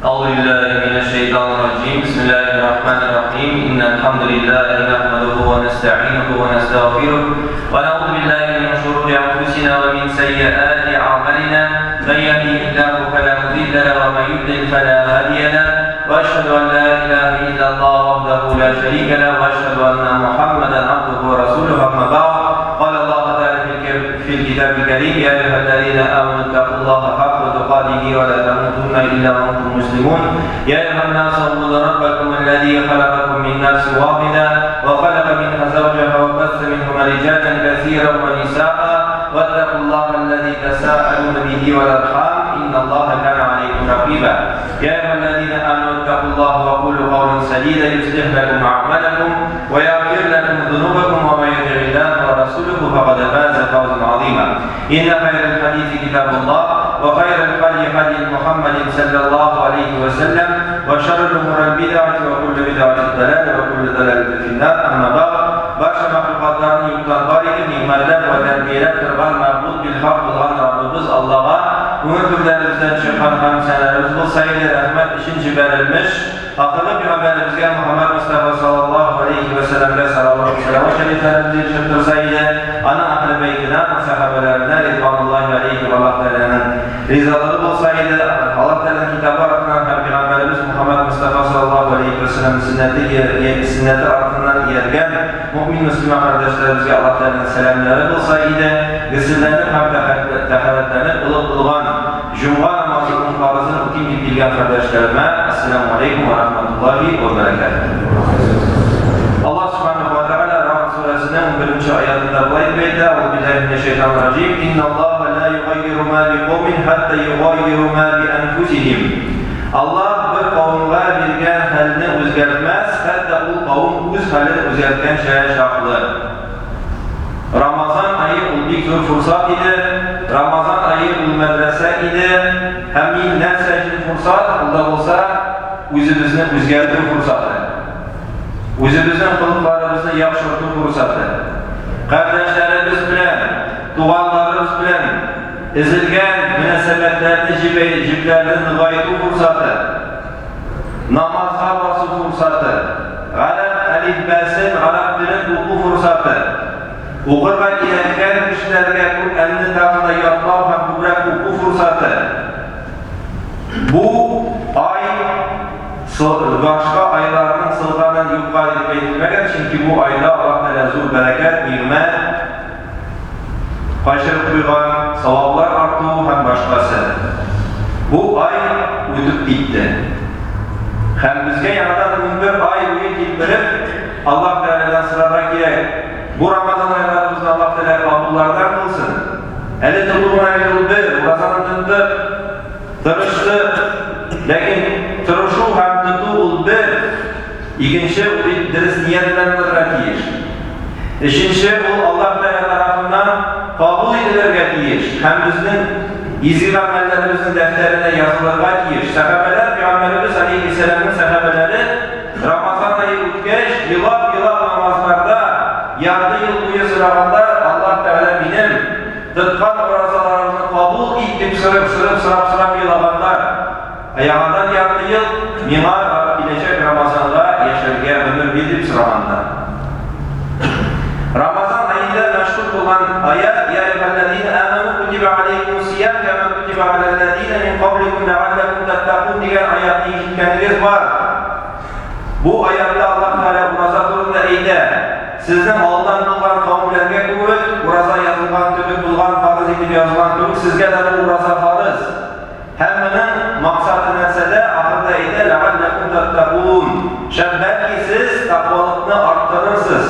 أعوذ بالله من الشيطان الرجيم بسم الله الرحمن الرحيم إن الحمد لله نحمده ونستعينه ونستغفره ونعوذ بالله من شرور أنفسنا ومن سيئات أعمالنا من يهده الله فلا مضل له ومن يضلل فلا هادي له وأشهد أن لا إله إلا الله وحده لا شريك له وأشهد أن محمدا عبده ورسوله أما بعد قال الله تعالى في الكتاب الكريم يا أيها الذين آمنوا اتقوا الله حق تقاته ولا تموتن إلا وأنتم مسلمون يا أيها الناس اعبدوا ربكم الذي خلقكم من نفس واحدة وخلق منها زوجها وبث منهما رجالا كثيرا ونساء واتقوا الله الذي تساءلون به والأرحام إن الله كان عليكم رقيبا يا أيها الذين آمنوا اتقوا الله وقولوا قولا سديدا يصلح لكم أعمالكم ويغفر لكم ذنوبكم ومن يطع الله ورسوله فقد فاز فوزا عظيما إن خير الحديث كتاب الله وخير الهدي هدي محمد صلى الله عليه وسلم وشر الأمور البدعة وكل بدعة ضلالة وكل ضلالة في النار أما بعد Барча мәхлукатларны юктан бар итеп, нигъмәтләп вә тәрбияләп торган мәгъбуд билхак булган Раббыбыз Аллага күңел түрләребездән чыккан хәмд сәналарыбыз булса иде, рәхмәт өчен җибәрелмеш ахыргы пәйгамбәребезгә Мөхәммәд Мостафа саллаллаһу галәйһи вә сәлләмгә салават салават шәрифләребез ирешеп торса иде, аның әһле бәйтенә, аның сәхабәләренә ридвануллаһи галәйһим Аллаһ Тәгаләнең ризалыгы булса иде, Аллаһ Тәгаләнең китабы артыннан һәм пәйгамбәребез Мөхәммәд Мостафа саллаллаһу галәйһи вә сәлләмнең сөннәте сөннәте артыннан ияргән мөэмин-мөселман кардәшләребезгә Аллаһ Тәгаләнең сәламнәре булса иде, гөселләнеп һәм тәһарәтләнеп олы булган җомга намазының фарызын үтим дип килгән кардәшләремә, Әссәламү галәйкүм вә рахматуллаһи вә бәрәкәтүһ. Аллаһ Сүбхәнәһү вә Тәгалә Рәгъд сүрәсенең унберенче аятында болай дип әйтә, Әгъүзу биллаһи минәш-шәйтанир раҗим, Инналлаһа ла югаййиру ма бикаумин хәтта югаййиру ма биәнфүсиһим. Аллаһ бер кавемгә биргән хәлне үзгәртмәс, хәтта ул кавем үз хәлен үзгәрткәнчә чаклы. Рамазан ае ул бик зур форсат иде, Рамазан ае ул мәдрәсә иде, һәм мин нәрсә өчен форсат, ул да булса үзебезне үзгәртү форсаты. Үзебезнең холыкларыбызны яхшырту форсаты. Кардәшләребез белән, туганнарыбыз белән өзелгән мөнәсәбәтләрне җепләрне ныгайту форсаты. Намазга басу фурсаты, гарәп әлифбәсен, гарәп телен уку фурсаты, укырга өйрәткән кешеләргә Коръәнне тагын да ятлау һәм күбрәк уку фурсаты. Бу ай башка айларның сылтанын юкка дип әйтелмәгән, чөнки бу айда Аллаһ Тәгалә зур бәрәкәт, нигъмәт качырып куйган, саваплар арту һәм башкасы. Бу ай үтеп китте. Һәм безгә яңадан 11 ай буе тилмереп, Аллаһ Тәгаләдән сорарга кирәк. Бу Рамазан айларыбызны Аллаһ Тәгалә кабуллардан кылсын. Әле тоту гына бит ул бер, уразаны тоттык, тырыштык. Ләкин тырышу һәм тоту ул бер. Икенче, ул бит дөрес ният белән булырга тиеш. Өченче, ул Аллаһ Тәгалә тарафыннан кабул ителергә тиеш һәм безнең изге гамәлләребезнең дәфтәренә язылырга тиеш. Сәхабәләр, Пәйгамбәребез алейһиссәламнең сәхабәләре Рамазан ае үткәч, елап-елап намазларда ярты ел буе сораганнар, Аллаһ Тәгалә минем тоткан уразаларымны кабул ит дип сорап-сорап сорап елаганнар. Ә яңадан ярты ел миңа киләчәк Рамазанга яшәргә гомер бир дип сораганнар. Рамазан аенда мәшһүр булган аят, Я әйюһәлләзина аману кутиба алейкумус сиям кама кутиба аләлләзина мин кабликум ләгалләкум тәттакун дигән аятны ишеткәнегез бар. Бу аятта Аллаһ Тәгалә ураза турында әйтә. Сезнең алдан булган кавемнәргә кебек, ураза язылган кебек булган, фарыз итеп язылган кебек, сезгә дә бу ураза фарыз. Һәм моның максаты нәрсәдә? Ахырда әйтә, ләгалләкум тәттәкун. Шәп бәлки сез тәкъвалыкны арттырырсыз.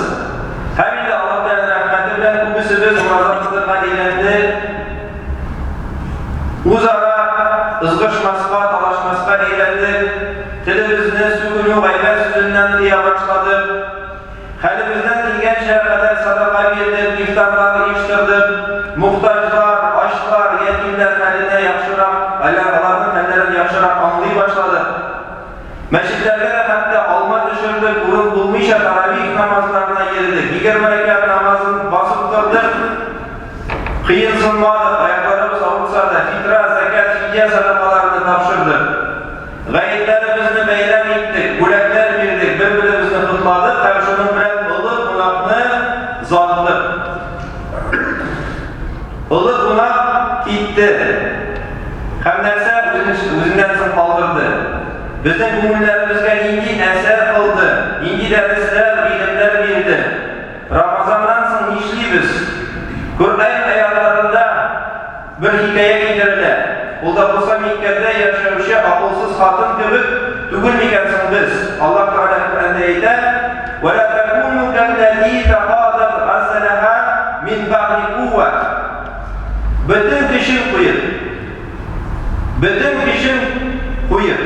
Һәм инде Аллаһ Тәгаләнең рәхмәте белән күбесебез ураза тотырга өйрәнде. Үзара ызгышмаска, талашмаска өйрәндек. Телебезне сүгенү, гайбәт сүзеннән тыя башладык. Хәлебездән килгәнчә кадәр садака бирдек, ифтарлар оештырдык, мохтаҗлар, ачлар, ятимнәр хәленә яхшырак, аларның хәлләрен яхшырак аңлый башладык. Мәчетләргә дә хәтта алма төшердек, урын булмыйча таравих намазларына йөрдек, 20 рәкәгать намазын басып тордык, кыенсынмадык, аякларыбыз авыртса да, фитра, зәкят, фидия садакаларны тапшырдык. Гаетләребезне бәйрәм иттек, бүләкләр бирдек, бер-беребезне котладык һәм шуның белән олы кунакны озаттык. Олы кунак китте. Һәм нәрсә үзеннән соң калдырды? Безнең күңелләребезгә нинди әсәр кылды, нинди дәресләр, гыйлемнәр бирде? Рамазаннан соң нишлибез? Коръән аятларында Бер хикәя китерелә. Ул да булса Миккәдә яшәүче акылсыз хатын кебек түгел микән соң без? Аллаһ Тәгалә Коръәндә әйтә, Вә лә тәкүнү кәлләти тәкадәт газләһә мин бәгъди куә. Бөтен көчен куеп, бөтен көчен куеп,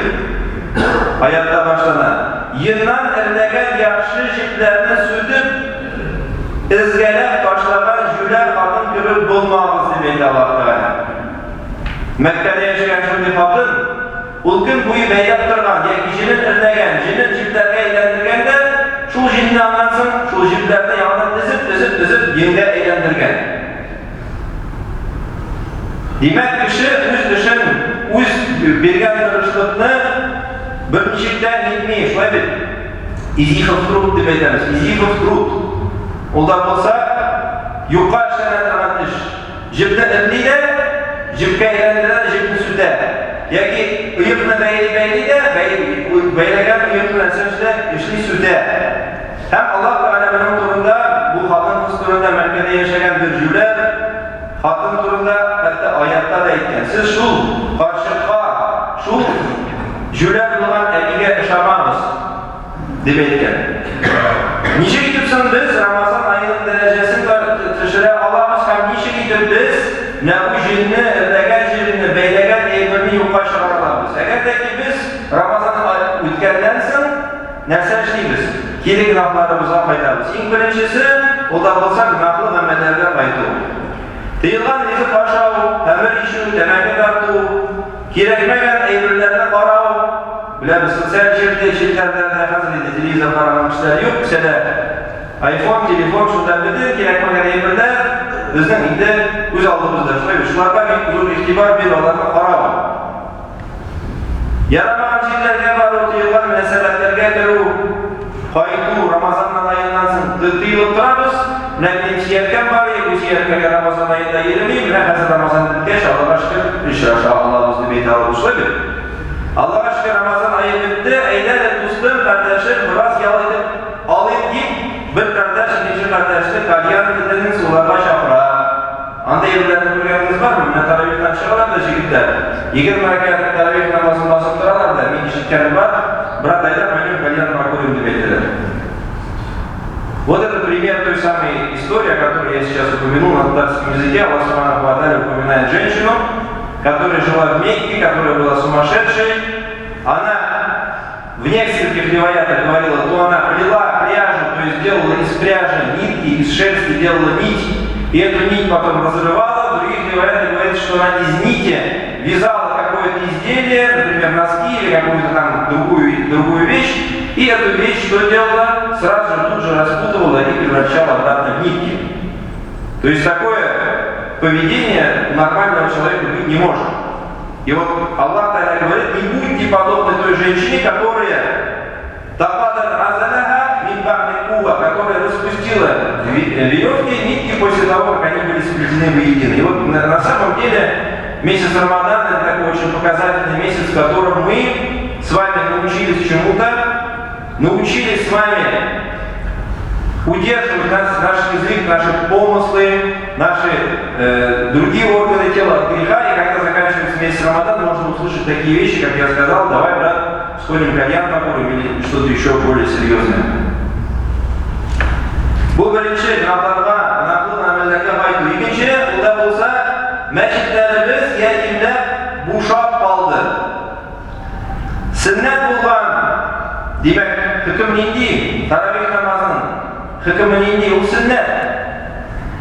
аятта башлана. Йоннан эрләгән яхшы җепләрне сүтеп, Эзгәләп ташлаган җүләр хатын кебек булмагыз, дип әйтә Аллаһ Тәгалә. Мәккәдә яшәгән шундый хатын, ул көн буе бәйләп торган яки җенен эрләгән, җенен җепләргә әйләндергән дә, шул җенне аннан соң шул җепләрне яңадан тезеп-тезеп тезеп йөнгә әйләндергән. Димәк, кеше үз эшен, үз биргән тырышлыкны берничек тә нитми, шулай бит? Изифов труд дип әйтәбез. Изифов труд. Ул да булса, юкка эшләнә торган эш. Җепне эрли дә, җепкә әйләндерә дә, җепне сүтә. Яки оекны бәйли-бәйли дә, бәйләгән оекны нәрсә эшлә, эшли сүтә. Һәм Аллаһ Тәгалә моның турында, бу хатын-кыз турында Мәккәдә яшәгән бер җүләр хатын турында хәтта аятта да әйткән. Сез шул карчыкка, шул җүләр булган әбигә ышамагыз, дип әйткән. Ничек итеп соң без Рамазан аеның дәрәҗәсен төшерә алабыз һәм ничек итеп без менә бу җенне, эрләгән җенне, бәйләгән әйберне юкка чыгара алабыз? Әгәр дә ки без Рамазан үткәннән соң Нәрсә эшлибез? Кире гөнаһларыбызга кайтабыз. Иң беренчесе, ул да булса гөнаһлы гамәлләргә кайту. Тыелган ризык ашау, хәмер эчү, тәмәке тарту, кирәкмәгән әйберләрне карау. Беләбез, социаль челтәр, челтәрләрдә хәзер инде телевизор караган кешеләр юк, кесәдә айфон, телефон, шунда бөтен кирәкмәгән әйберләр безнең инде күз алдыбызда. Шулай бит, шуларга бик зур игътибар бирү, аларны карау. Ярамаган җирләргә бару, тыелган мөнәсәбәтләргә керү, кайту, Рамазаннан аеннан соң тыелып торабыз. Менә минем сөяркәм бар иде, бу сөяркәгә Рамазан аенда йөремим, менә хәзер Рамазан беткәч, Аллага шөкер, очраша алабыз дип әйтә алабыз, шулай бит? Аллага шөкер, Рамазан ае бетте, әйдә әле, дустым, кардәшем, бераз ял итеп алыйк дип, бер кардәш икенче кардәшне кальян төтенен суларга чакыра. Андый әйберләрне күргәнегез бармы? Менә таравихтан чыгалар да җегетләр. 20 рәкәгать таравих намазын басып торалар да, мин ишеткәнем бар, брат, әйдә, пойдем кальян покурим, дип әйтәләр. Вот это пример той самой истории, о которой я сейчас упомянул на татарском языке. Аллах Субхану ва Тааля упоминает женщину, которая жила в Мекке, которая была сумасшедшей. Она в нескольких риваятах говорила, то она плела пряжу, то есть делала из пряжи нитки, из шерсти делала нить, и эту нить потом разрывала. В других риваятах говорится, что она из нити вязала какое-то изделие, например, носки или какую-то там другую вещь, и эту вещь что делала? Сразу же тут же распутывала и превращала обратно в нитки. То есть такое поведение у нормального человека быть не может. И вот Аллах Та'аля говорит, не будьте подобны той женщине, которая тападан азаляха мин кува, которая распустила веревки, нитки после того, как они были сплетены воедино. И вот на самом деле месяц Рамадан это такой очень показательный месяц, в котором мы с вами научились чему-то, научились с вами удерживать нас, наш язык, наши помыслы, наши другие органы тела от греха. И когда заканчивается месяц Рамадан, можно услышать такие вещи, как я сказал, давай, брат, сходим кальян покурим или что-то еще более серьезное. Бу беренче гөнаһларга, гөнаһлы гамәлләргә кайту. Икенче, ул да булса, мәчетләребез ятимләп бушап калды. Сөннәт булган, димәк, хөкем нинди? Таравих намазының хөкеме нинди? Ул сөннәт.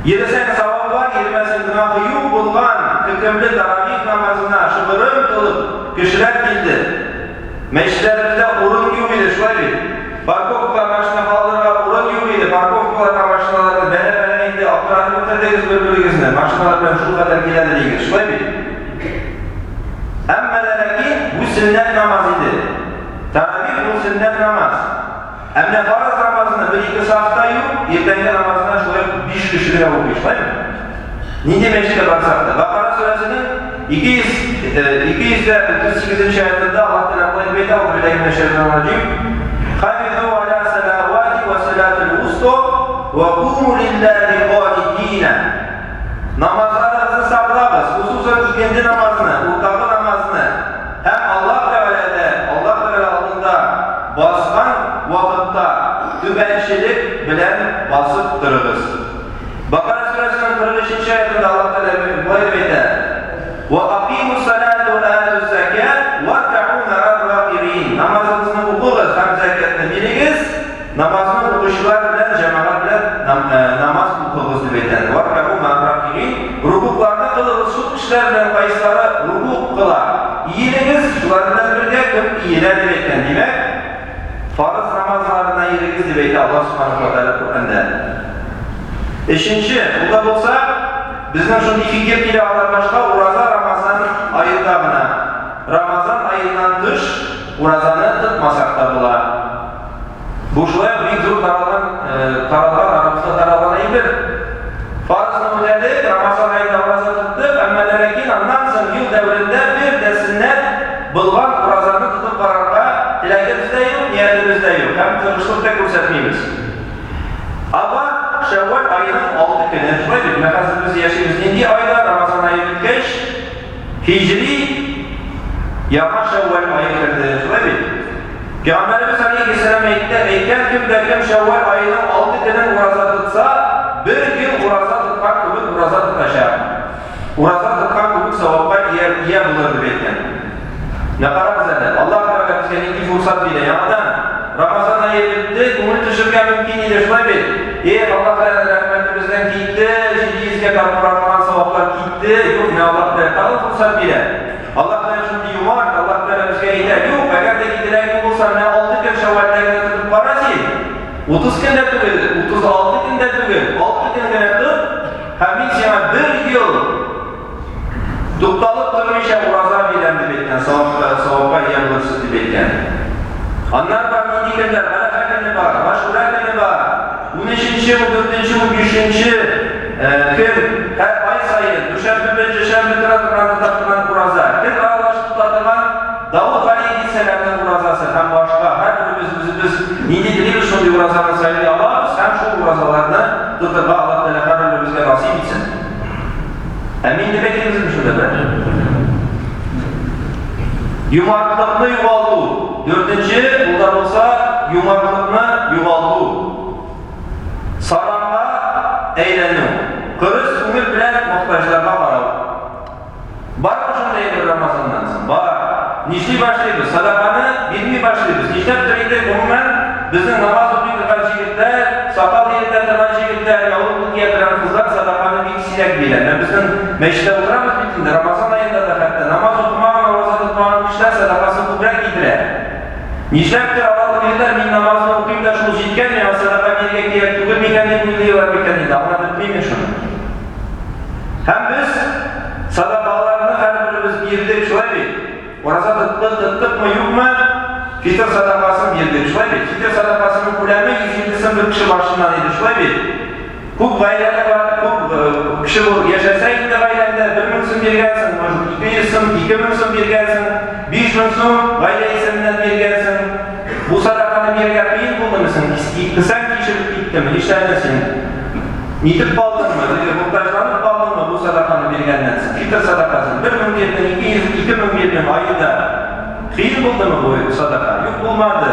Йөресәң савап бар, йөрмәсәң гөнаһы юк булган хөкемле таравих намазына шыгрым тулып кешеләр килде. Мәчетләребездә урын юк иде, шулай бит? Парковкага машина калдырырга урын юк иде, парковкаларга машиналарны бәрә-бәрә инде аптыратып бетердегез бер-берегезне, машиналар белән шулкадәр килә дигез, шулай бит? Әмма дә ләкин бу сөннәт сөннәт намаз иде. Таравих ул сөннәт намаз. Ә менә фарыз намазны бер-ике сафта юк, иртәнге намазны шулай ук биш кеше генә укый, шулаймы? Нинди мәчеткә барсак та. Бакара сүрәсенең 238 нче аятында Аллаһ Тәгалә болай дип әйтә, Аузу биллаһи минәш шайтанир раҗим. Хафизу аля салавати ва салатил вусто ва куму лиллаһи канитина. Намазларыгызны саклагыз, хусусан икенде намазны, уртагы намазны һәм Аллаһ Тәгаләдә, Аллаһ Тәгалә алдында баскан вакытта түбәнчелек белән басып торыгыз. Бакара сүрәсенең 43 нче аятында Аллаһ Тәгалә болай дип әйтә: "Ва акимус салата ва атуз закат варкау мәгар ракиин". Намазыгызны укыгыз һәм зәкятны бирегез, намазны укучылар белән җәмәгать белән намаз укыгыз дип әйтә. Варкау мәгар ракиин. Рукукларны кылыгыз шул кешеләр белән кайсылары рукук кыла. Иелегез шулар белән бергә кем иелә дип әйткән. Димәк, фарыз намазларына йөрегез дип әйтә Аллаһ Субханаһу ва Тәгалә Коръәндә. Өченче, ул да булса, безнең шундый фикер килә алар башка, ураза Рамазан аенда гына. Рамазан аеннан тыш уразаны тотмасак та була. Бу шулай ук бик зур таралган, таралган, арабызда таралган әйбер. Фарызны үтәдек, Рамазан аенда ураза тоттык, әмма дә ләкин аннан соң ел дәверендә бер дә сөннәт булган уразаны тотып карарга теләгебез дә юк, ниятебез дә юк һәм тырышлык та күрсәтмибез. Ава, Шәүвәл аеның алты көне, шулай бит, менә хәзер без яшибез нинди айда, Рамазан ае беткәч, һиҗри яңа Шәүвәл ае керде, шулай бит? Пәйгамбәребез алейһиссәлам әйтте, әйткән, кем дә кем Шәүвәл аеның алты көнен ураза тотса, бер ел ураза тоткан кебек ураза тотачак. Ураза тоткан кебек савапка ия, ия булыр дип әйткән. Менә карагыз әле, Аллаһ Тәгалә безгә нинди фурсат бирә. Яңадан Рамазан ае бетте, күңел төшергә мөмкин иде, шулай бит? Эх, Аллаһ Тәгаләнең рәхмәте бездән китте, 700 гә тапкыр арткан саваплар китте. Юк, менә Аллаһ Тәгалә тагын фурсат бирә. Аллаһ Тәгалә шундый юмарт, Аллаһ Тәгалә безгә әйтә, юк, әгәр дә теләгең булса, менә 6 көн Шәүвәлдә генә тотып кара син. 30 көн дә түгел, 36 көн дә түгел, 6 көн генә тот, һәм мин сиңа бер ел тукталып тормыйча ураза бирәм дип әйткән, савапка, савапка ия булырсыз дип әйткән. Аннан бар нинди көннәр? Гарәфә көне бар, Гашура көне бар. 13-нче, 14-нче, 15-нче көн һәр ай саен дүшәмбе белән җәшәмбе тора торган тота торган ураза. Көн аралаш тота торган Давыд галәйһиссәламнең уразасы һәм башка. Һәрберебез үзебез нинди телибез, шундый уразаны сайлый алабыз һәм шул уразаларны тотырга Аллаһ Тәгалә һәрберебезгә насыйп итсен. Әмин дип әйтегез инде шунда бер. Юмартлыкны югалту. Дүртенче, ул да булса, юмартлыкны югалту. Саранга әйләнү. Кырыс күңел белән мохтаҗларга карау. Бармы шундый әйбер Рамазаннан соң? Бар. Нишли башлыйбыз? Садаканы бирми башлыйбыз. Нишләптер инде, гомумән, безнең намаз укый торган җегетләр, сакал йөртә торган җегетләр, яулык кия торган кызлар садаканы бик сирәк бирә. Менә безнең мәчеттә утырабыз бит инде, Рамазан аенда да хәтта намаз укымаган, ураза тотмаган кешеләр садакасын күбрәк китерә. Нишләптер алар уйлыйлар, мин намазны укыйм да шул җиткән, миңа садака бирергә кирәк түгел микән дип уйлыйлар микән инде, аңлап бетмим мин шуны. Һәм без садакаларны һәрберебез бирдек, шулай бит? Ураза тоттык, тоттыкмы, юкмы? Фитыр садакасын бирдек, шулай бит? Фитыр садакасының күләме 150 сум бер кеше башыннан иде, шулай бит? Күп гаиләле бар, күп кеше булып яшәсә инде гаиләңдә 1000 сум биргәнсең, может 200 сум, 2000 сум биргәнсең, 5000 сум гаилә исеменнән биргәнсең. Бу садаканы бирергә кыен булдымы соң? Кесәң тишелеп киттеме? Нишләдең син? Нитеп калдыңмы? Теге мохтаҗланып калдыңмы бу садаканы биргәннән соң? Фитыр садакасын 1000 бирдең, 200, 2000 бирдең аенда. Кыен булдымы бу садака? Юк, булмады.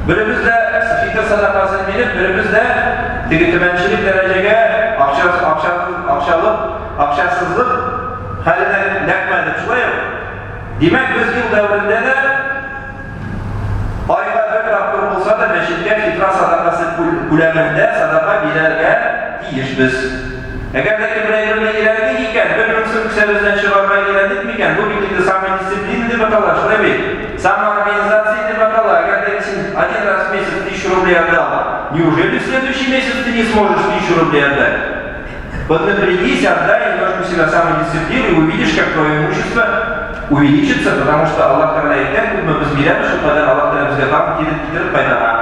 Беребез дә фитыр садакасын биреп, беребез дә теге төмәнчелек дәрәҗәгә акча, акча, акчалык, акчасызлык хәленә эләкмәдек, шулай ук. Димәк, без ел дәверендә дә Айга бер тапкыр булса да мәчеткә фитра садакасы күләмендә садака бирергә тиешбез. Әгәр дә кем берәй берне өйрәндек икән, 1000 сум кесәбездән чыгарырга өйрәндек микән, бу бит инде самодисциплина дип атала, шулай бит? Самоорганизация дип атала. Әгәр дә син один раз в месяц тысячу рублей отдал, неужели в следующий месяц ты не сможешь тысячу рублей отдать? Поднапрягись, отдай немножко себя самодисциплину и увидишь, как твое имущество увеличится, потому что Аллаһ Тәгалә әйткән, күпме без бирәбез, шулкадәр Аллаһ Тәгалә безгә тагын кире китереп кайтара.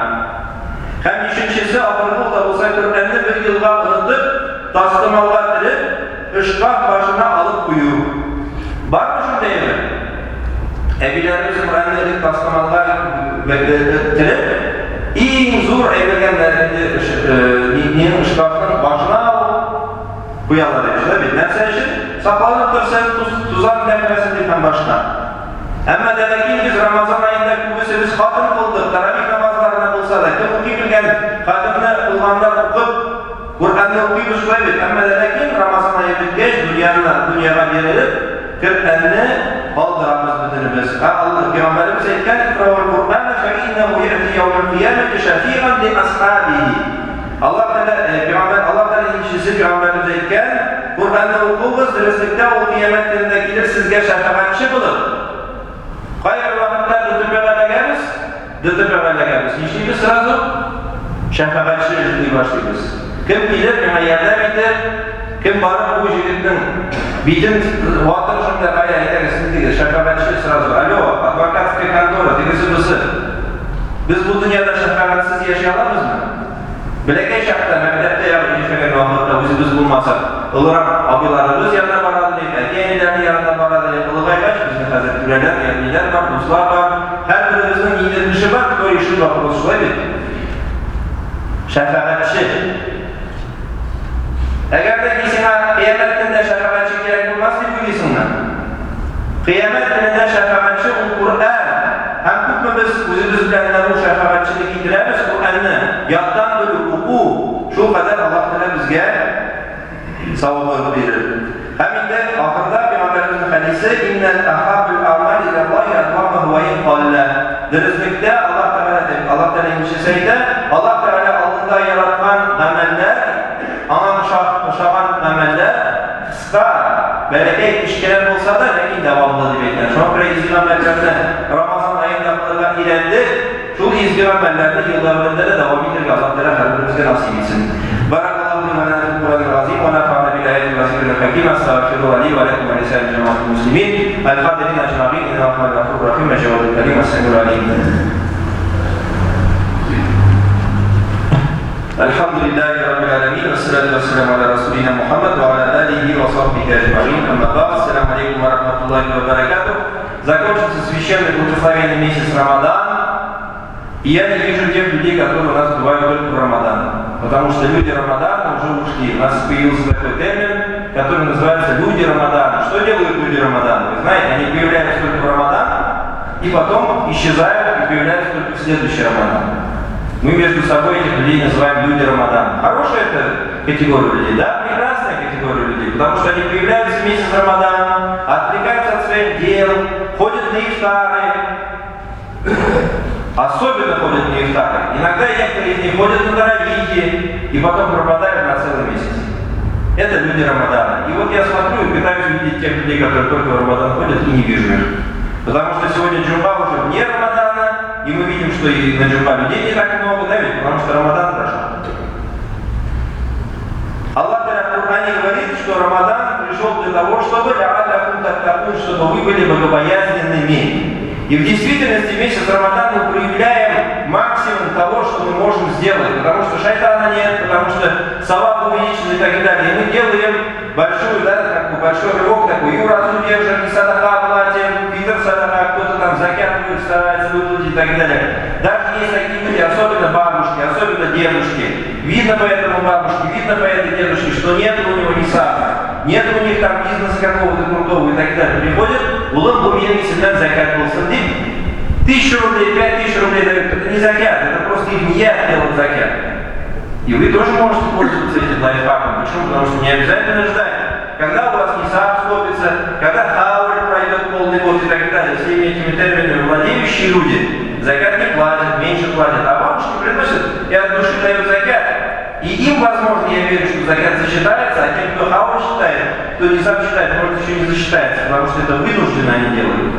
Һәм бишенчесе, ахыргы ул да булса, Коръәнне бер елга онытып, тастымалга төреп, шкаф башына алып кую. Бармы шундый әйбер? Әбиләребез Коръәнне элек тастымалга төреп, иң зур әйбергә менә инде нинең шкафның башына алып куялар иде. Шулай бит? Нәрсә өчен? Сакланып торсын, тузан тәгәрмәсен дип һәм башка. Әмма дә ләкин без Рамазан аенда күбесебез хатым кылдык, таравих намазларына булса да, кем укый белгән, хатымны кылганнар укып, Коръәнне укыйбыз шулай бит. Әмма дә ләкин Рамазан ае беткәч, дөньяны, дөньяга бирелеп, Коръәнне калдырабыз бөтенебез. Ә Аллаһ пәйгамбәребез әйткән, Икраул Коръәнә фә иннәһу яти яумәл кыямәти шәфиган ли асхабихи. Аллаһ Тәгалә, пәйгамбәр, Аллаһ Тәгалә илчесе пәйгамбәребез әйткән, Коръәнне укыгыз, дөреслектә ул кыямәт көнендә килер сезгә шәфәгатьче булып. Кайбер вакытта ДТПга эләгәбез, ДТПга эләгәбез. Нишлибез сразу? Шәфәгатьче эзли башлыйбыз. Кем килер, миңа ярдәм итер, кем барып бу җегетнең битен ватыр шунда кая әйдәгез сез диге, шәфәгатьче сразу. Алло, адвокатская контора, тегесе-бусы. Без бу дөньяда шәфәгатьсез яши алабызмы? Бәләкәй чакта, мәктәптә яшәгән вакытта үзебез булмасак, олырак абыйларыбыз янына бара идек, әти-әниләрнең янына бара идек. Олыгайгач, безнең хәзер түрәләр, яниләр бар, дуслар бар. Һәрберебезнең ниндидер эше бар, кто решит вопрос, шулай бит? Шәфәгатьче. Әгәр дә ки сиңа кыямәт көнендә шәфәгатьче кирәк булмас дип уйлыйсыңмы? Кыямәт көнендә шәфәгатьче ул Коръән. Һәм күпме без үзебез белән менә бу шәфәгатьчене китерәбез, Коръәнне яттан белү, уку, шул кадәр Аллаһ Тәгалә безгә савабы бирер. Һәм инде ахырда пәйгамбәребезнең хәдисе, Иннәл әхаббел әгъмаль иләллаһи әдвамуһу вә ин каллә. Дөреслектә Аллаһ Тәгалә дип, Аллаһ Тәгалә илчесе әйтә, Аллаһ Тәгалә алдында яраткан гамәлләр, аңа ошаган гамәлләр кыска, бәләкәй, кечкенә булса да, ләкин дәвамлы дип әйтә. Шуңа күрә изге гамәлләрне Рамазан аенда кылырга өйрәндек, шул изге гамәлләрне ел дәверендә дә дәвам итәргә Аллаһ Тәгалә һәрберебезгә насыйп итсен. Баракаллаһу ли ва лана фил Куранил газим ва нафа'ана бил аятил ва зикрил хаким. Астагфируллаһ ли ва лакум ва лисаирил җәмәгатил муслимин. Әл-хадирин әҗмәгыйн. Иннаһу һувал гафурур рахим ва җавадул карим. Ас-самиул алим. Әлхәмдүлилләһи раббил галәмин, вәссәлату вәссәламу аля расулина Мухаммад ва аля алихи ва сахбихи әҗмәгыйн. Әмма бәгъд, ассаламу алейкум ва рахматуллахи ва баракатух. Закончился священный благословенный месяц Рамадан, и я не вижу тех людей, которые у нас бывают только в Рамадан. Потому что люди Рамадана уже ушли. У нас появился такой термин, который называется люди Рамадана. Что делают люди Рамадана? Вы знаете, они появляются только в Рамадан, и потом исчезают и появляются только в следующий Рамадан. Мы между собой этих людей называем люди Рамадана. Хорошая это категория людей, да? Прекрасная категория людей, потому что они появляются в месяц Рамадан, отвлекаются от своих дел, ходят на ифтары, особенно ходят на ифтары. Иногда некоторые из них ходят на таравихи и потом пропадают на целый месяц. Это люди Рамадана. И вот я смотрю и пытаюсь увидеть тех людей, которые только в Рамадан ходят, и не вижу их. Потому что сегодня джумба уже вне Рамадана, и мы видим, что и на джумба людей не так много, да ведь, потому что Рамадан прошел. Аллах в Коране говорит, что Рамадан пришел для того, чтобы чтобы вы были богобоязненными. И в действительности месяц Рамадан мы проявляем максимум того, что мы можем сделать, потому что шайтана нет, потому что саваб увеличен и так далее. И мы делаем большую, да, как бы большой рывок такой, и уразу держим, и садака платим, фитр садака, кто-то там закят старается выплатить и так далее. Даже есть такие люди, особенно бабушки, особенно дедушки. Видно по этому бабушке, видно по этой дедушке, что нет у него ни сахара, нет у них там бизнеса какого-то крутого и так далее. Приходят, улым бу минем исемнән закят булсын дип, 1000 рублей, 5000 рублей дают. Это не закят, это просто их ният делать закят. И вы тоже можете пользоваться этим лайфхаком. Почему? Потому что не обязательно ждать. Когда у вас нисаб скопится, когда хауль пройдет полный год и так далее, всеми этими терминами владеющие люди закят не платят, меньше платят, а бабушки приносят и от души дают закят. И им, возможно, я верю, что закят засчитается, а тем, кто хауль считает, кто нисаб считает, может, еще не засчитается, потому что это вынужденно они делают.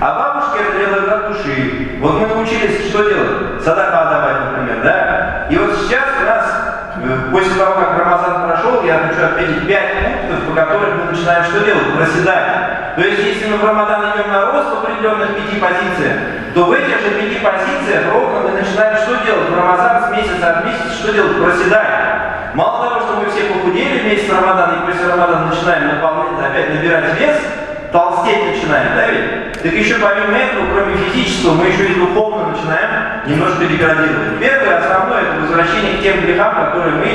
А бабушки это делают от души. Вот мы научились что делать? Садака давать, например, да? И вот сейчас у нас После того, как Рамазан прошел, я хочу отметить 5 пунктов, по которым мы начинаем что делать? Проседать. То есть, если мы в Рамадан идем на рост в определенных 5 позициях, то в этих же 5 позициях ровно мы начинаем что делать? В Рамазан с месяца от месяца что делать? Проседать. Мало того, что мы все похудели в месяц Рамадан, и после Рамадана начинаем наполнять, опять набирать вес, толстеть начинаем, да ведь? Так еще помимо этого, кроме физического, мы еще и духовно начинаем немножко деградировать. Первое, основное, это возвращение к тем грехам, которые мы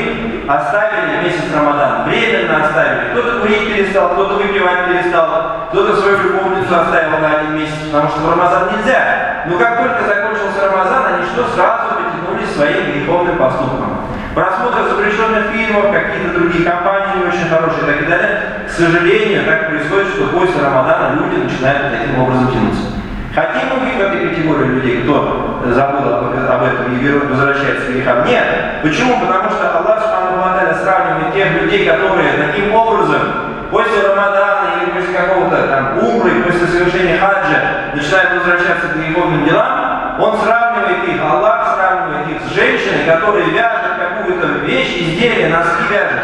оставили в месяц Рамадан. Временно оставили. Кто-то курить перестал, кто-то выпивать перестал, кто-то свою любовницу оставил на 1 месяц, потому что в Рамазан нельзя. Но как только закончился Рамазан, они что? Сразу потянулись своим греховным поступкам. Просмотр запрещенных фильмов, какие-то другие компании не очень хорошие и так далее. К сожалению, так происходит, что после Рамадана люди начинают таким образом тянуться. Хотим мы быть в этой категории людей, кто забыл об этом и возвращается к грехам? Нет. Почему? Потому что Аллах субхану ва тааля сравнивает тех людей, которые таким образом после Рамадана или после какого-то там умры, после совершения хаджа начинают возвращаться к греховным делам. Он сравнивает их, Аллах сравнивает их с женщиной, которая вяжет какую-то вещь, изделие, носки вяжет.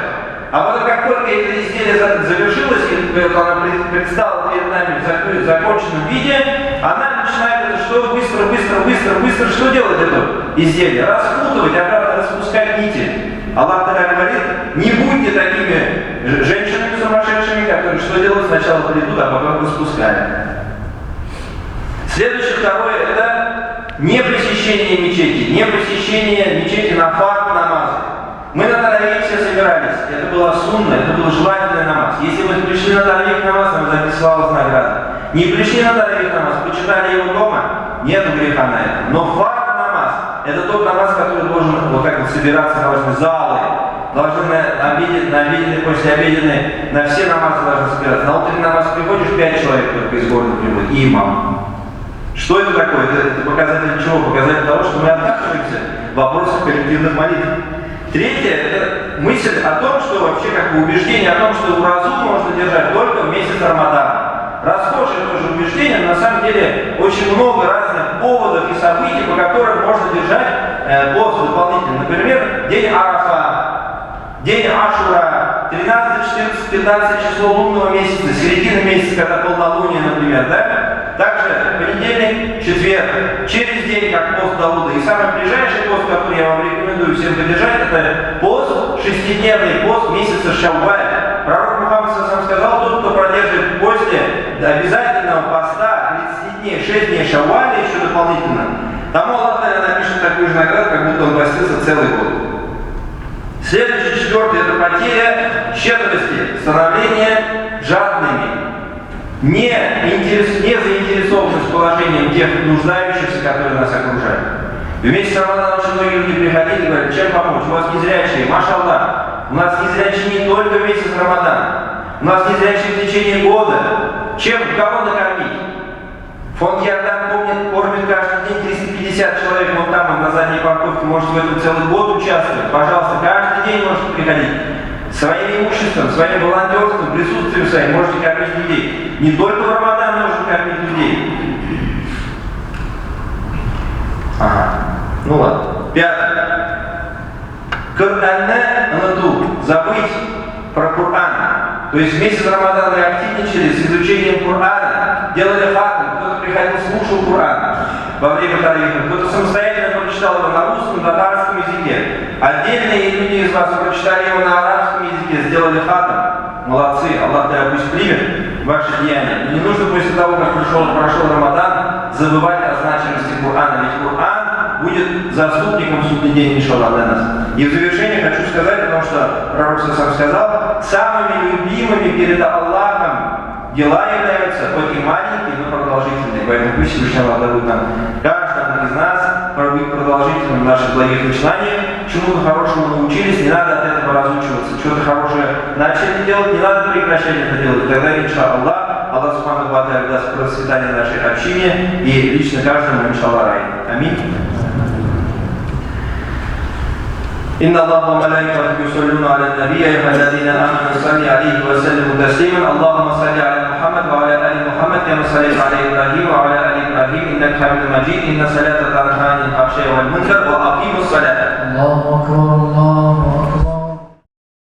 А потом, как только это изделие завершилось, и она предстала перед нами в законченном виде, она начинает это что? Быстро, быстро, быстро, быстро, что делать это изделие? Распутывать, обратно распускать нити. Аллах тогда говорит, не будьте такими женщинами сумасшедшими, которые что делают? Сначала плетут, а потом распускают. Следующее, второе, это не посещение мечети, не посещение мечети на фард намазы. Мы на таравих все собирались, это была сунна, это был желательный намаз. Если мы пришли на таравих намаз, нам записалась награда. Не пришли на таравих намаз, почитали его дома, нет греха на это. Но фард намаз, это тот намаз, который должен вот так вот собираться, должны залы, должны на обеденный, послеобеденный, на все намазы должны собираться. На утренний намаз приходишь, 5 человек только из города приходит, и имам. Что это такое? Это показатель чего? Показатель того, что мы отказываемся в вопросах коллективных молитв. Третье – это мысль о том, что вообще как бы убеждение о том, что уразу можно держать только в месяц Рамадана. Расхожее тоже убеждение, но на самом деле очень много разных поводов и событий, по которым можно держать пост дополнительно. Например, день Арафа, день Ашура, 13, 14, 15 число лунного месяца, середина месяца, когда полнолуние, например, да? Также понедельник, четверг, через день, как пост Давуда. И самый ближайший пост, который я вам рекомендую всем поддержать, это пост, 6-дневный пост месяца Шавваль. Пророк Мухаммад сам сказал, тот, кто продержит после обязательного поста 30 дней, 6 дней Шавваля еще дополнительно, тому Аллах напишет такую же награду, как будто он постился целый год. Следующий, четвертый, это потеря щедрости, становление жадными. Не заинтересованность положением тех нуждающихся, которые нас окружают. Вместе с Рамаданом очень многие люди приходили и говорят, чем помочь? У вас незрячие, машаллах. У нас незрячие не только в месяц Рамадан. У нас незрячие в течение года. Чем, кого накормить? Фонд Ярдам кормит каждый день 350 человек, вон там, вот на задней парковке, может в этом целый год участвовать. Пожалуйста, каждый день можете приходить. Своим имуществом, своим волонтерством, присутствием своим можете кормить людей. Не только в Рамадан нужно кормить людей. Ага. Ну ладно. Пятое. Кор'анны уныту. Забыть про Коран. То есть в месяц Рамадана мы активничали с изучением Корана, делали хатм, кто-то приходил, слушал Коран во время таравиха, кто-то самостоятельно прочитал его на русском, татарском языке. Отдельные люди из вас прочитали его на арабском языке, сделали хатм. Молодцы, Аллах тебя пусть примет ваши деяния. Но не нужно после того, как прошел Рамадан, забывать о значимости Корана. Ведь Коран будет заступником в судный день, иншаллах, для нас. И в завершение хочу сказать о том, что пророк сам сказал, самыми любимыми перед Аллахом дела являются, хоть и маленькие, но продолжительные. Поэтому пусть Всевышний Аллах дарует нам, каждому из нас, быть продолжительным в наших благих начинаниях. Чему-то хорошему научились, не надо от этого разучиваться. Чего-то хорошее начали делать, не надо прекращать это делать. И тогда, иншаллах, Аллах субхану ва тааля даст процветание нашей общине и лично каждому, иншаллах, рай. Аминь. إن الله وملائكته يصلون على النبي يا أيها الذين آمنوا صلوا عليه وسلموا تسليما اللهم صل على محمد وعلى آل محمد كما صليت على إبراهيم وعلى آل إبراهيم إنك حميد مجيد إن الصلاة تنهى عن الفحشاء والمنكر وأقيموا الصلاة. الله أكبر الله أكبر.